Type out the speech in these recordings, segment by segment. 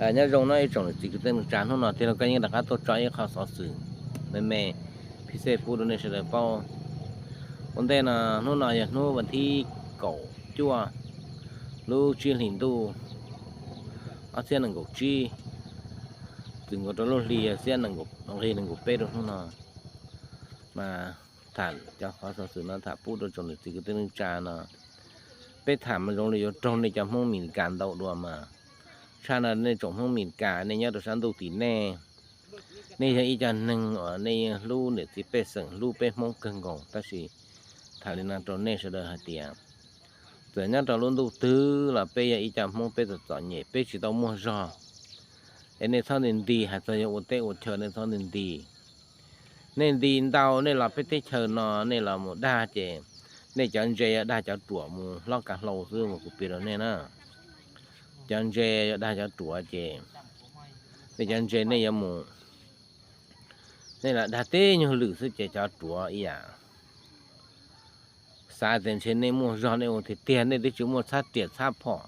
Nyob zoo no ib tsoom niam txiv kwv tij neej tsa, hnub no tig los koj yeej rov qab tuaj tso ib qho xov xwm me me phij xej pub rau nej sawv daws paub. Ua ntej no, hnub no yog hnub vas thib kaum cuaj lub tsib hlis ntuj ob txhiab nees nkaum tsib, txwm nkaus rau lub hli yog xiab nqis nees nkaum peb rau hnub no. Mas tham cov qhov xov xwm no tham pub rau tsoom niam txiv kwv tij neej tsa no, peb tham mas zoo li yuav raug nej cov Hmoob Amelikas ntau dua mas. Tshaj no nej tsoom Hmoob Amelikas nej nyob rau sab ntuj tim nej, nej yog ib co neeg uas nej yeej hlub niam txiv pej xeem hlub peb Hmoob kawg nkaus, tab sis tham li no rau nej sawv daws hais tias txawm nyob rau lub ntuj twg los peb yog ib co Hmoob peb txom txom nyem peb tsis tau muaj zog. Es nej txhob nti nti, hais txog yuav ua teb ua chaw nej txhob nti nti. Nej nti ntau nej los peb teb chaws no nej los mus dag ces nej cov ntse yuav dag cov ruam mus hlob kav hlau xwb mas kuv piav rau nej na. Cov ntse yuav dag cov ruam ces nej cov ntse nej yuav mus, nej los dag teb nyuag lwm xwb ces cov ruam ib yam xav tias ntshe nej muaj zog nej ua tiag tiag, nej twb tsis muaj txhab riam txhab phom,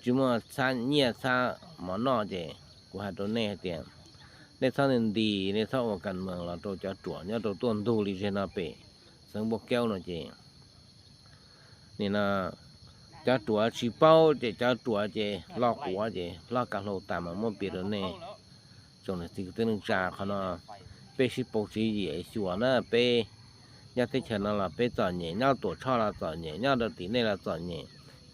tsis muaj txhab nyiaj txhab mov noj ces kuv hais rau nej hais tias nej txhob nti nti, nej txhob ua kas mees los rau cov ruam nyob rau tuaj ntug li zej no pem xeev Npauj Kaub no ces nim no cov ruam tsis paub ces cov ruam ces lo quav ces hlob kav hlau tas mas muab piav rau nej tsoom niam txiv kwv tij neej tsa. Qhov no peb sib pauv tswv yim xyuas na, peb nyob teb chaws no los peb txom nyem, nyob Tuam Tshoj los txom nyem, nyob rau tim nej los txom nyem,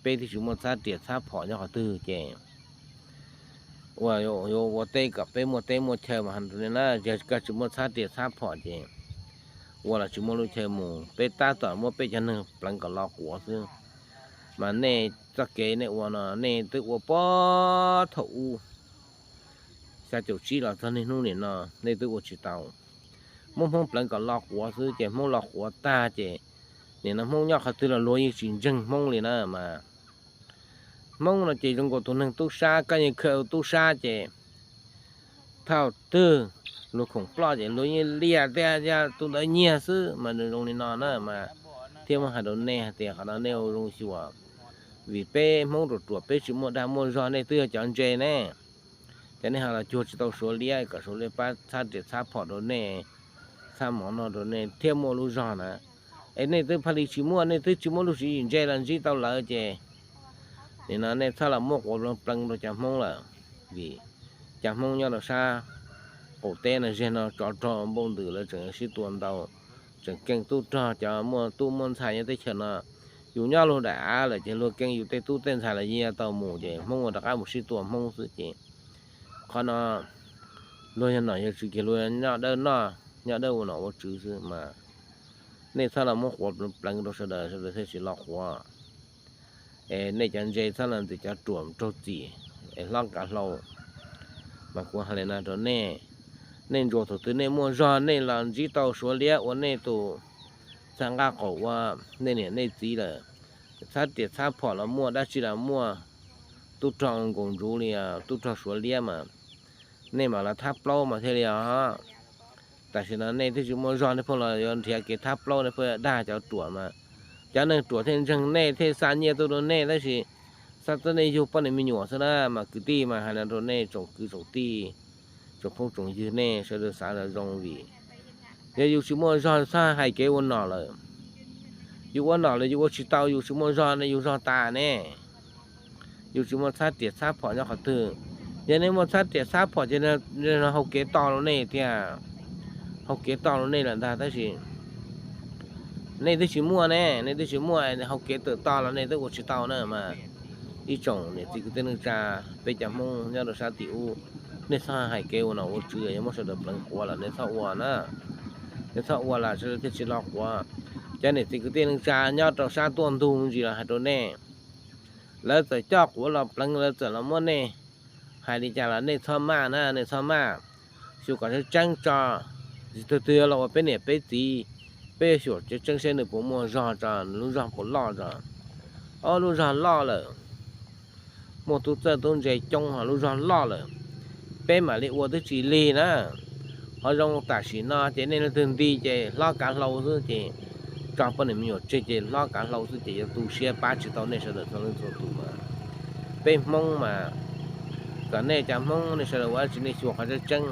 peb twb tsis muaj txhab riam txhab phom nyob qhov twg ces ua yuav ua teb kom peb muaj teb muaj chaw mas hais rau nej na, yog koj tsis muaj txhab riam txhab phom ces ua los tsis muaj lub chaw mus, peb tab tom muab peb cov neeg pleev kom lo quav xwb. Mas nej txoj kev nej ua no nej twb ua puag thaum ub xya caum tsib los txog niaj hnub nim no nej twb ua tsis tau. Muab Hmoob pleev kom lo quav xwb ces Hmoob lo quav tag ces nim no Hmoob nyob qhov twg los luag yeej tsis ntseeg Hmoob li na mas. Hmoob no ces zoo nkaus tus neeg tub sab, koj yeej khaws tub sab ces thaum twg luag khoom ploj ces luag yeej liam tias yog tus ntawd nyiag xwb mas nws zoo li no na mas. Thiab muab hais rau nej hais tias qhov no nej ua zoo xyuas, vim peb Hmoob ruam ruam peb tsis muaj dag muaj zog, nej twb yog cov ntse ne, ces nej ho los cuag tsis tau Suav liab kom Suav liab pab txhab riam txhab phom rau nej, txhab mov noj rau nej thiaj muaj lub zog na. Es nej twb pha li tsis muaj, nej twb tsis muaj lub tswv yim ntse los ntsib tau lawv ces nim no nej txhob los muab quav pleev rau cov Hmoob lawm, vim cov Hmoob nyob rau sab qaum teb no zeg no tsov rog npauj ntws lawv tseem sib tua ntau, tseem keej tub rog cov muaj tub muaj ntxhais nyob teb chaws no. Yus nyob luag daim av lawm ces luag keej yus tej tub tej ntxhais los yeej yuav tau mus ces Hmoob ua rov qab mus sib tua Hmoob xwb ces qhov no luag yog nom yog tswv ces luag nyob dawb noj, nyob dawb ua nom ua tswv xwb mas. Nej txhob los muab quav pleev rau sawv daws, sawv daws thiaj tsis lo quav. Es nej cov ntse txhob los ntxias cov ruam raug txim es hlob kav hlau. Mas kuv hais li no rau nej, nej ntsuas thaum twg nej muaj zog nej los ntsib tau Suav liab ua nej tus txha nqaj qaum ua nej niam nej txiv lawm. Txhab riam txhab phom los muaj, dab tsi los muaj, tub rog ua nkaus ntsuv li tub rog Suav liab mas, nej mam los thab plaub mas thiaj li os. Tam sim no nej twb tsis muaj zog, nej pheej los yuav nrhiav kev thab plaub, nej pheej dag cov ruam mas, cov neeg ruam thiaj ntseeg nej thiaj xa nyiaj tuaj rau nej, tab sis xav txog nej yug poj niam me nyuam xwb na. Mas kwv tij mas hais no rau nej tsoom kwv tsoom tij, tsoom phooj tsoom ywg nej sawv daws xav zoo zoo vim yog yus tsis muaj zog txhob hais kev ua nom lawm. Yus ua nom lawm yus ua tsis tau, yus tsis muaj zog ne yus zog tas ne. Yus tsis muaj txhab riam txhab phom nyob qhov twg. Yog nej muaj txhab riam txhab phom ces hau kev to rau nej tiag, hau kev to rau nej lawm ntag, tab sis nej twb tsis muaj ne, nej twb tsis muaj, hau kev tawm to los nej twb ua tsis tau na mas. Ib tsoom niam txiv kwv tij neej tsa, peb cov Hmoob nyob rau sab tim ub, nej txhob hais kev ua nom ua tswv, yog muab sawv daws pleev quav lawm nej txhob ua na. Nej txhob ua lawm sawv daws thiaj tsis lo quav. Cov niam txiv kwv tij neej tsa nyob rau sab tuaj ntug me ntsis los hais rau nej, lawv txawm coj quav los pleev, lawv txawm los muab nej hais li cas los nej txhob maj na, nej txhob maj. Xyuas kom tseeb tseeb tso, tsis tug twg yuav los ua peb niam peb txiv, peb yuav xyuas tseeb tseeb seb nws puas muaj zog tso, nws lub zog puas loj tso. Ob lub zog loj lawm, muaj tub txawj tub ntse coob ho lub zog loj lawm, peb mam li ua twb tsis lig na. Qhov zoo tam sim no ces nej leej twg nti ces hlob kav hlau xwb ces tso poj niam me nyuam tseg ces hlob kav hlau xwb ces yuav tu siab pab tsis tau nej sawv daws txhua leej txhua tus mas. Peb Hmoob mas kom nej cov Hmoob nej sawv daws ua dab tsi nej xyuas qhov tseeb tseeb.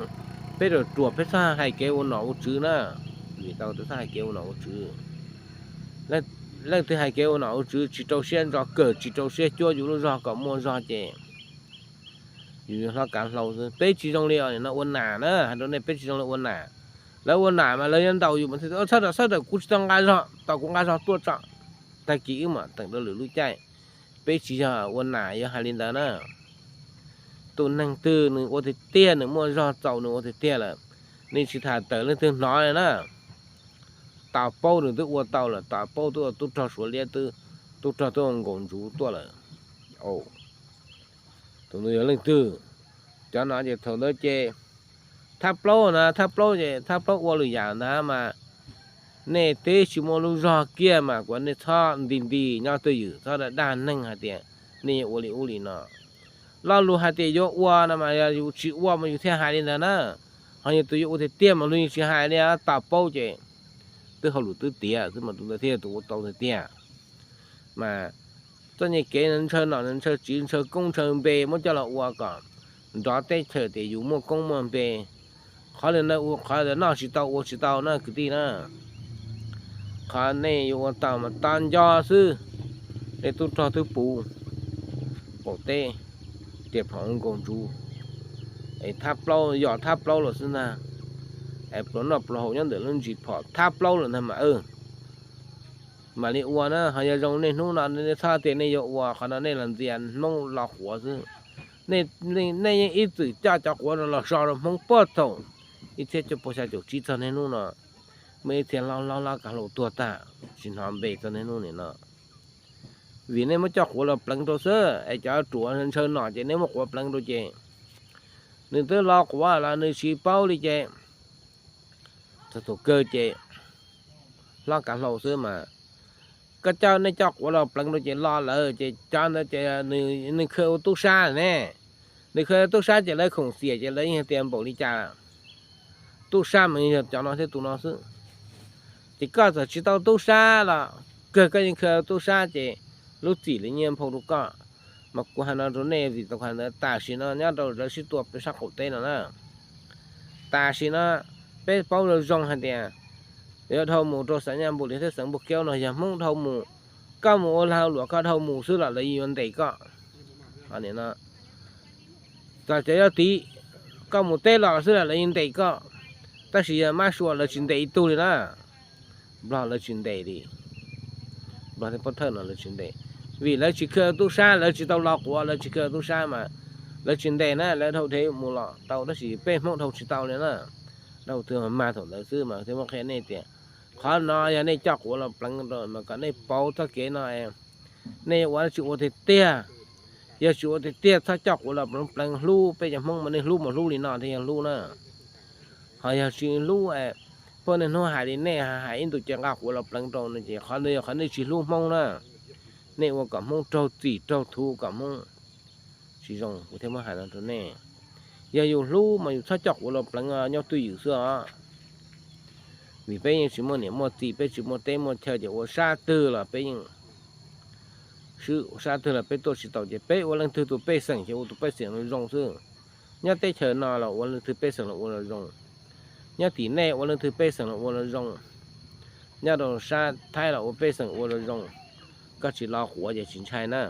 Peb ruam ruam peb txhob hais kev ua nom ua tswv na, vim tau peb txhob hais kev ua nom ua tswv. Leej twg hais kev ua nom ua tswv tsis rau siab ntso kawg, tsis rau siab cuab yus lub zog kom muaj zog ces yus hlob kav hlau xwb. Peb tsis zoo li no ua nas na, hais rau nej peb tsis zoo li ua nas. Lawv ua nas mas lawv yuav ntaus yus mas txhob rawm, txhob rawm, kuv tsis tau nqa zog, tos kuv nqa zog tuaj tso. Tag kis wb mam teem rau lwm lub caij. Peb tsis yog ua nas yuav hais li ntawd na. Tus neeg twg nws ua tiag tiag nws muaj zog txaus nws ua tiag tiag lawm, nej tsis tham tawm leej twg hnov li na. Tos paub nws twb ua tau lawm, tos paub twb ua tub rog Suav liab, tub rog twb ua nkaus ntsuv tuaj lawm. Tus ntawd yog leej twg? Cov no ces thaum ntawd ces thab plaub na, thab plaub ces thab plaub ua lwm yam ntag mas nej twb tsis muaj lub zog kiag mas kuv nej txhob nti nti nyob twj ywm, txhob dag dag neeg hais tias nej yuav ua li ub li no. Lo lus hais tias yuav ua no mas yog yus tsis ua mas yus thiaj hais li ntawd na. Ho yog tus yuav ua tiag tiag mas luag yeej tsis hais li, tos paub ces twb hauj lwm twb tiav xwb mas tus ntawd thiaj tus ua tau tiag tiag. Mas txoj nyiaj kev ntshaw nom ntshaw tswv ntshaw koob ntshaw npe muab coj los ua kom nrov teb chaws tias yus muaj koob muaj npe. Qhov li no ua qhov noj tsis tau ua tsis tau na kwv tij na. Qhov nej yuav ua tau mas tos nco xwb, tej tub rog twb puv qaum teb, tias phom nkaus ntsuv, es thab plaub yog thab plaub los xwb ntag, es pluas noj pluas haus nyob ntawm lub ntsis phom thab plaub lawm ntag mas mam li ua na. Ho yog zoo niaj hnub no nej txhob tias nej yuav ua qhov no nej los ntxias Hmoob lo quav xwb. Nej yeej ib txwm coj cov quav no los so rau Hmoob puag thaum ib txhiab cuaj pua xya caum tsib txog niaj hnub no, muaj ib txhia hlob hlob kav hlau tuag tag tsis hnov npe txog niaj hnub nim no. Vim nej muab coj quav los pleev rau xwb es cov ruam ntshaw nom ces nej muab quav pleev rau ces nws twb lo quav los nws tsis paub li ces txog thaum kawg ces hlob kav hlau xwb mas. Koj coj nej coj quav los pleev rau ces lo lawm ces cov ntawd ces nws khw ua tub sab ne. Nws khw ua tub sab ces lawv khoom xiam ces lawv yeej tias npaum li cas. Tub sab mas yog cov no thiab tus no xwb. Ces koj txawm tsis tau tub sab los kawg koj yeej khw ua tub sab ces lub txim li nyiaj nphau rau koj. Mas kuv hais no rau nej vim tau hais ntawd tam sim no nyob rau lawv sib tua peb sab qaum teb no na. Tam sim no peb paub zoo zoo hais tias yuav dhau mus rau xeev Nyaj Npum Lias thiab xeev Npus Kiaub no yog Hmoob dhau mus. Koj mus ua lag luam koj dhau mus xwb los lawv yuav ntes koj. Txawm cov yog tid, koj mus teb los xwb los lawv yeej ntes koj. Tab sis yog mab sua lawv tsis ntes ib tug li na. Nplog lawv tsis ntes li. Nplog thiab Pov Thawj no lawv tsis ntes, vim lawv tsis khw tub sab, lawv tsis tau lo quav, lawv tsis khw tub sab mas lawv tsis ntes na, lawv dhau dhev mus los tau tab sis peb Hmoob dhau tsis tau li na. Dhau twg mag thaum ntawd xwb mas thiaj muab qhia nej tias qhov no yog nej coj quav los pleev rau mas kom nej pauv txoj kev no. Nej yuav ua tsis ua tiag tiag, yog tsis ua tiag tiag txhob coj quav los pleev pleev hlub peb cov Hmoob mas nej hlub mas hlub li no thiaj yog hlub na. Ho yog tsis hlub, poj niam hnub hais li nej hais ib ntus ces nqa quav los pleev rau no ces qhov ntawd yog qhov nej tsis hlub Hmoob na. Nej ua kom Hmoob raug txim raug thuv kom Hmoob tsis zoo, kuv thiaj muab hais no rau nej. Yog yus hlub mas yus txhob coj quav los pleev nyob twj ywm xwb os. Vim peb yeej tsis muaj niam muaj txiv, peb tsis muaj teb muaj chaw ces ua sab twg los peb yeej, ua sab twg los peb tuaj tsis tau ces peb ua leej twg tus pej xeem ces ua tus pej xeem zoo zoo xwb. Nyob teb chaws no los ua leej twg pej xeem los ua zoo. Nyob tim nej ua leej twg pej xeem los ua zoo. Nyob rau sab Thaib los ua pej xeem ua zoo. Koj tsis lo quav ces tsis ntshai na.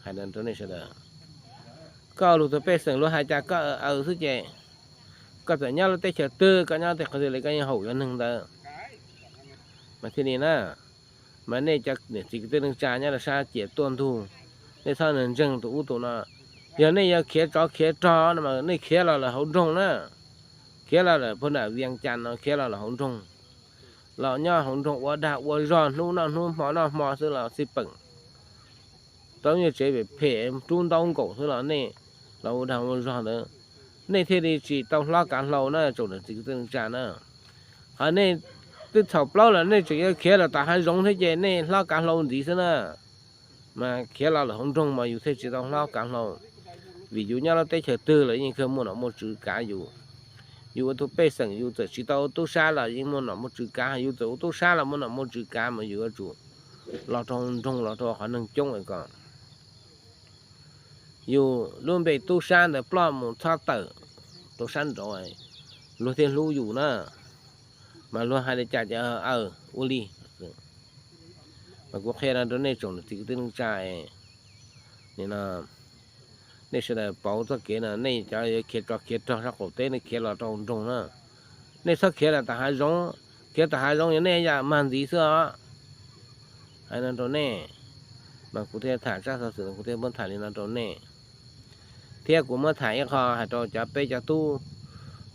Hais rau nej sawv daws, koj luag tus pej xeem luag hais cas koj aws xwb ces koj txawm nyob lub teb chaws twg, koj nyob tej qhov twg li koj yeej haum yuav neeg ntawd. Mas thiaj li na, mas nej cov niam txiv kwv tij neej tsa nyob rau sab ciam tuaj ntug, nej txhob ntseeg tus ub tus no. Yog nej yuav khiav tsov khiav rog no mas nej khiav los lawm hauv nroog na. Khiav los lawm puag nram Vias Cas no, khiav los lawm hauv nroog, los nyob hauv nroog ua dag ua zog hnub noj hnub hmo noj hmo xwb los xij peem. Tau nyuag tsev phem phem rub ntaub nkaum xwb los nej los ua dag ua zog ntawd, nej thiaj li tsis tau hlob kav hlau na tsoom niam txiv kwv tij neej tsa na. Ho nej twb txhaum plaub lawm nej tseem yuav khiav los tom hav zoov thiab ces nej hlob kav hlau ntxiv xwb na. Mas khiav los lawm hauv nroog mas yus thiaj tsis tau hlob kav hlau. Vim yus nyob lub teb chaws twg los yeej kawg muaj nom muaj tswv kav yus. Yus ua tus pej xeem yus txawm tsis tau ua tub sab los yeej muaj nom muaj tswv kav, yus txawm ua tub sab los muaj nom muaj tswv kav mas yus yuav tsum los rau nroog los rau qhov neeg coob es kom yus lub npe tub sab ntawd ploj mus txhob tawm rau sab nraud, luag thiaj hlub yus na. Mas luag hais li cas ces ua li. Mas kuv qhia no rau nej tsoom niam txiv kwv tij neej tsa, nim no nej sawv daws pauv txoj kev no, nej cov yuav khiav tso khiav rog sab qaum teb nej khiav los rau nroog na. Nej txhob khiav los tom hav zoov, khiav tom hav zoov yog nej yam mag ntxiv xwb os. Hais no rau nej, mas kuv thiaj tham tsab xov xwm no kuv thiaj muab tham li no rau nej. Thiab kuv muab tham ib qho hais rau cov peb cov tub,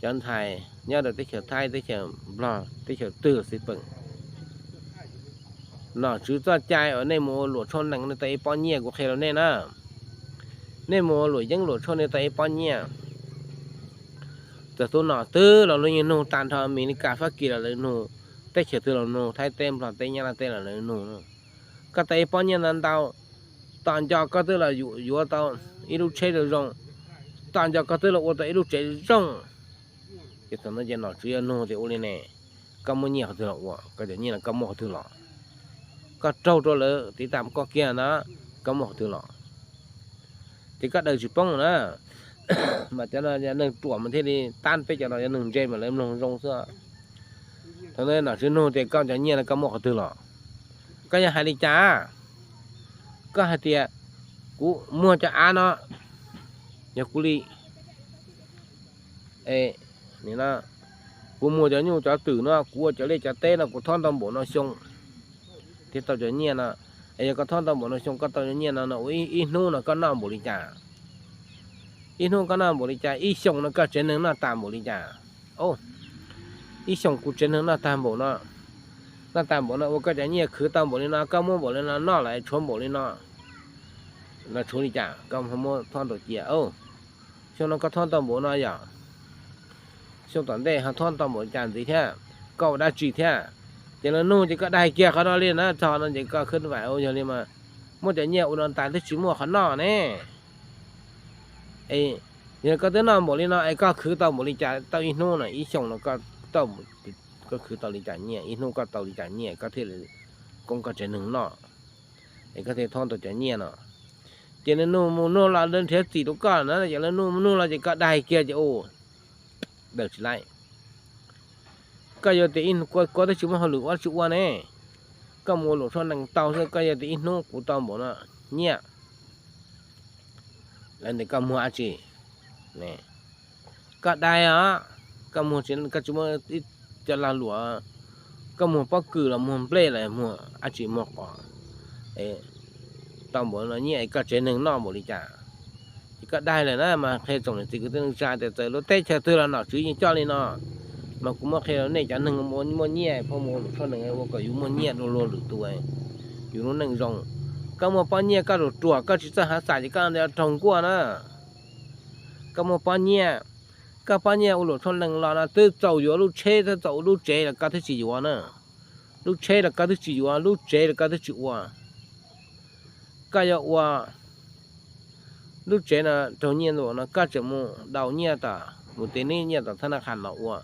cov ntxhais nyob rau teb chaws Thaib, teb chaws Nplog, teb chaws twg xij peem. Nom tswv txoj cai uas nej mus ua luam tshuaj nees nej tau ib pob nyiaj, kuv qhia rau nej na. Nej mus ua luam yeeb luam tshuaj nej tau ib pob nyiaj. Txawm tus nom twg los luag yeej nug tag nrho, Amelikas, Fab Kis los lawv nug, teb chaws twg los nug, Thaib teb, Nplog teb, Nyab Laj teb los lawv nug. Koj tau ib pob nyiaj ntau ntau, tom nco koj twb los yuav tau ib lub tsheb zoo zoo, tom nco koj twb los ua tau ib lub tsev zoo. Ces thaum no ces nom tswv yuav nug tias ua li ne, koj muaj nyiaj qhov twg los ua, koj cov nyiaj no koj muaj qhov twg los? Koj raug rau lawv tiv tam koj kiag na, koj muaj qhov twg los? Ces koj daws tsis poob na. Mas cov no yog neeg ruam mas thiaj li tab, peb cov no yog neeg ntse mas lawv mloog zoo xwb. Thaum no nom tswv nug tias koj cov nyiaj no koj muaj qhov twg los? Koj yog hais li cas? Koj hais tias kuv muag cov av no yog kuv li, kuv muag cov nyuj cov twm no, kuv ua cov liaj cov teb no kuv thob ntau npaum no xyoo thiaj tau cov nyiaj no. Es yog koj thob ntau npaum no xyoo koj tau cov nyiaj no no ua ib hnub no koj noj npaum li cas? Ib hnub koj noj npaum li cas? Ib xyoos no koj tsev neeg noj tas npaum li cas? Ib xyoos kuv tsev neeg noj tag npaum no, noj tag npaum no ua koj cov nyiaj khwv tau npaum li no, koj muab npaum li no noj los tshuav npaum li no, los tshuav li cas koj muab thob ntau cia? Xyoo no koj thob tau npaum no yom, xyoo tom ntej ho thob tau npaum li cas ntxiv thiab, koj ua dab tsi thiab? Ces lawv nug ces koj dag kiag qhov no li na, txog no ces koj khwb vam ua yog li mas muab cov nyiaj ua no tas twb tsis muaj qhov noj ne. Es yog koj twb noj npaum li no es koj khwv tau npaum li cas tau ib hnub no, ib xyoos no koj khwv tau li cas nyiaj, ib hnub koj tau li cas nyiaj koj thiaj li koob koj tsev neeg noj, es koj thiaj thob tau cov nyiaj no. Ces nws nug mus nug los lawv nrhiav txim rau koj na, ces lawv nug mus nug los ces koj dag kiag ces u, daws tsis laib. Koj yuav tias ib kuv twb tsis muaj hauj lwm ua tsis ua ne, koj mus ua luam tshuaj nees tau xwb, koj yuav tias ib hnub kuv tau npaum no nyiaj, lawv ntias koj muag dab tsi? Koj dai os, koj muag tsis, koj tsis muaj ib co lag luam, koj muag pob kws los muag nplej los muag dab tsi muag qos, tau npaum no nyiaj es koj tsev neeg noj npaum li cas? Ces koj dai lawm na, mas qhia tsoom niam txiv kwv tij neej tsa tias txawm lub teb chaws twg los nom tswv yeej coj li no. Mas kuv muab qhia rau nej cov neeg muaj nyiaj pheej mus ua luam tshuaj nees ua kom yus muaj nyiaj dua luag lwm tus, yus lub neej zoo. Koj muaj pob nyiaj koj ruam ruam koj tsis txawj hav xas ces koj raug nkuaj na. Koj muaj pob nyiaj, koj pob nyiaj ua luam tshuaj nees los no twb txaus yuav lub tsheb twb txaus ua lub tsev los koj twb tsis yuav na. Lub tsheb los koj twb tsis yuav, lub tsev los koj twb tsis ua. Koj yuav ua lub tsev no raug nyiaj ntuas no koj tseem mus daus nyiaj tom, mus tiv nib nyiaj tom thab nab qhas los ua,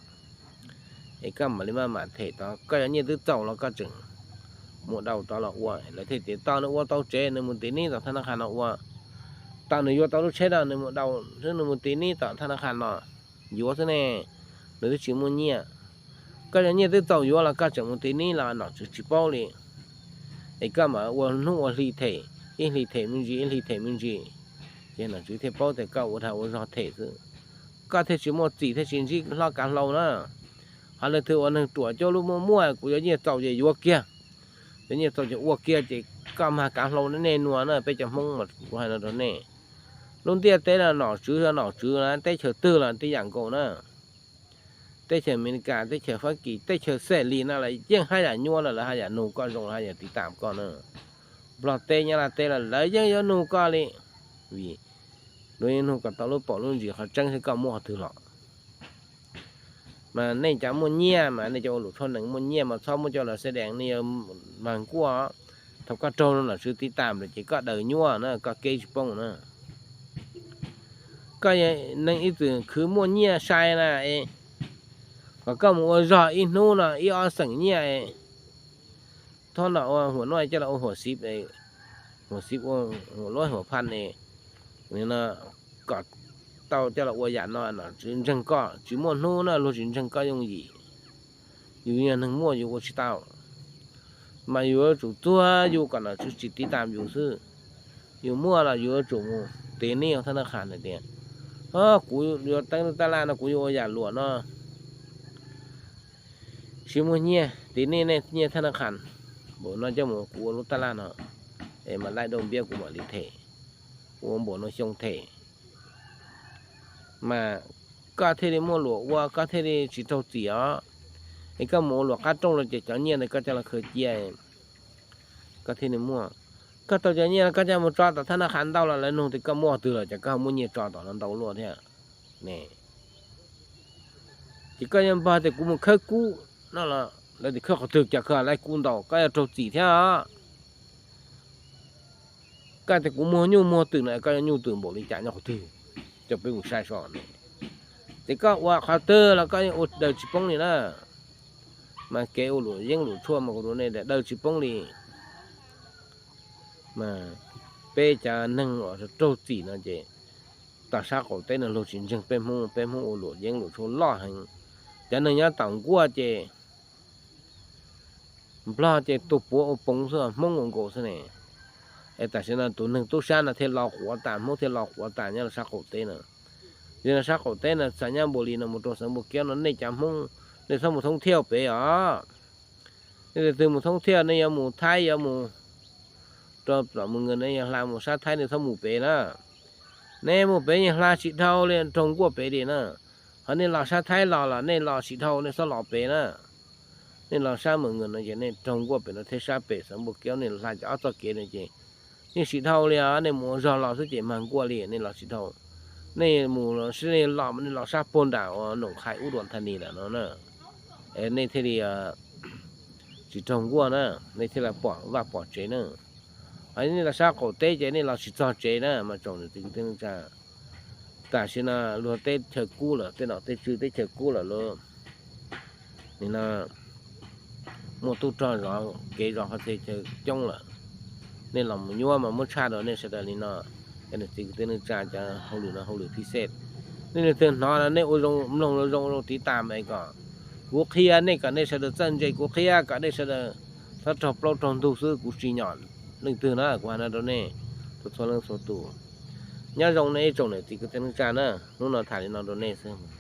es koj mam li maj mam them tod. Koj yuav nyiaj twb txaus los koj tseem mus daus tod los ua, lawv thiaj tias tau nws ua tau tsev nws mus tiv nib tom thab nab qhas no ua, tau nws yuav tau lub tsheb no nws mus daus xwb nws mus tiv nib tom thab nab qhas no yuav xwb ne, nws twb tsis muaj nyiaj. Koj cov nyiaj twb txaus yuav los koj tseem mus tiv nib los nom tswv tsis paub li. Es koj mam ua hnub ua hli them, ib hli them me ntsis ib hli them me ntsis, ces nom tswv thiaj paub tias koj ua dag ua zog them xwb. Koj thiaj tsis muaj txim thiaj tsis ntsib hlob kav hlau na. Ho leej twg ua neeg ruam coj lub muaj muaj kuv yuav nyiaj txaus ces yuav kiag, yuav nyiaj txaus ces ua kiag ces koj mag kav hlau nej nua na peb cov Hmoob mas kuv hais no rau nej. Lub ntiaj teb no nom tswv yog nom tswv na, teb chaws twg los tib yam nkaus na. Teb chaws Amelikas, teb chaws Fab Kis, teb chaws xes lis no los yeej haj yam nyuaj los lawv haj yam nug koj zoo haj yam tiv tam koj na. Nplog teb Nyab Laj teb los lawv yeej yuav nug koj li, vim luag yeej nug kom tau lub paum lub ntsis qhov tseeb xwb koj muaj qhov twg los. Mas nej cov muaj nyiaj mas nej cov ua luam tshuaj nees muaj nyiaj mas txhob muab coj los xeb dees nej yuav mag nkuaj. Thaum koj raug nom tswv tiv tam lawm ces koj daws nyuaj na koj keb tsis poob na. Koj yog neeg ib txwm khwv muaj nyiaj sai na, kom koj mus ua zog ib hnub no ib ob xeem nyiaj, thob no ua huam nuaj coj los ua huam xiv, huam xiv ua huam luab huam phaj ne, no kom tau coj los ua yam no no tsis ntseeg koj, tsis muaj hnub no luag tsis ntseeg koj yooj yim. Yus yog neeg muaj yus ua tsis tau, mas yus yuav tsum tuag yus kom nom tswv tsis tiv tam yus xwb. Yus muaj los yus yuav tsum mus tiv nij thab nab qhas hais tias, o, kuv yuav teeb lub tab laj no kuv yuav ua yam luam no, tsis muaj nyiaj, tiv nij nej nyiaj thab nab qhas, npaum no coj mus kuv ua lub tab laj no, es mam laij dauj npiab kuv mam li them, ua npaum no xyoo them, mas koj thiaj li muaj luam ua, koj thiaj li tsis raug txim os. Es koj mus ua luam qab rooj los ces cov nyiaj ntawd koj coj los khaws cia, koj thiaj li muaj. Koj tau cov nyiaj los koj coj mus tso tom thab nab qhas ntau los lawv nug tias koj muaj twg los ces koj muaj nyiaj tso tom no ntau luaj thiab ne. Ces koj yuav npog tias kuv mus khawb kub no los lawv tias khawb qhov twg, cas koj laij kub ntau, koj yuav raug txim thiab os. Koj tias kuv muag nyuj muag twm no, koj yuav nyuj twm npaum li cas nyob qhov twg, coj peb mus saib so ne. Ces koj ua qhov twg los koj yeej ua daws tsis poob li na. Mas kev ua luam yeeb luam tshuaj mas kuv rau nej daws tsis poob li. Mas peb cov neeg uas raug txim no ces tom sab qaum teb no luag tsis ntseeg peb Hmoob, peb Hmoob ua luam yeeb luam tshuaj loj heev. Cov neeg nyob tom nkuaj ces Nplog ces tus puav ua poov xwb, Hmoob ua nkaus xwb ne. Es tam sim no tus neeg tub sab no thiaj lo quav tas, Hmoob thiaj lo quav tas nyob rau sab qaum teb no. Yog no sab qaum teb no txawm nyob Npaus Lis no mus rau xeev Npus Kiab no nej cov Hmoob, nej txhob mus thoob thiaj pem os. Nej tus twg mus thoob thiaj, nej yuav mus Thaib, yuav mus rau tom mus nws, nej yuav hla mus sab Thaib, nej txhob mus pem na. Nej mus pem yeej hla tsis dhau li, raug nkuaj pem li na. Ho nej los sab Thaib los los nej los tsis dhau, nej txhob los pem na. Nej los sab mus nws no ces nej raug nkuaj pem no thiab, sab pem xeev Npus Kiab nej hla cov ob txoj kev no ces yeej tsis dhau li os. Nej mus ua zog los xwb ces mag nkuaj li, nej los tsis dhau. Nej mus los sab, nej los mas nej los sab puag nram uas Noom Qhais Ub Duam Thas Nis lawm no na. Es nej thiaj li tsis raug nkuaj na, nej thiaj li pom vaj pom tsev na. Ho nej los sab qaum teb ces nej los tsis txog tsev na mas tsoom niam txiv kwv tij neej tsa. Tam sim no luag teb chaws kub lawm, tej nom tej tswv teb chaws kub lawm lauj. Nim no muaj tub rog zov kev zov qhov txhia chaw coob lawm. Nej los mus nyuaj mas muab tshaj rau nej sawv daws li no. Cov niam txiv kwv tij neej tsa, cov hauj lwm no hauj lwm phij xej, nej leej twg hnov no nej ua zoo mloog, ua zoo tiv tas mas kom kuv qhia nej, kom nej sawv daws txawj ntse, kuv qhia kom nej sawv daws txhob raug plaub raug ntug xwb, kuv tsis nyom leej twg na, kuv hais no rau nej txhua leej txhua tus. Nyob zoo nej ib tsoom niam txiv kwv tij neej tsa na, hnub no tham li no rau nej xwb.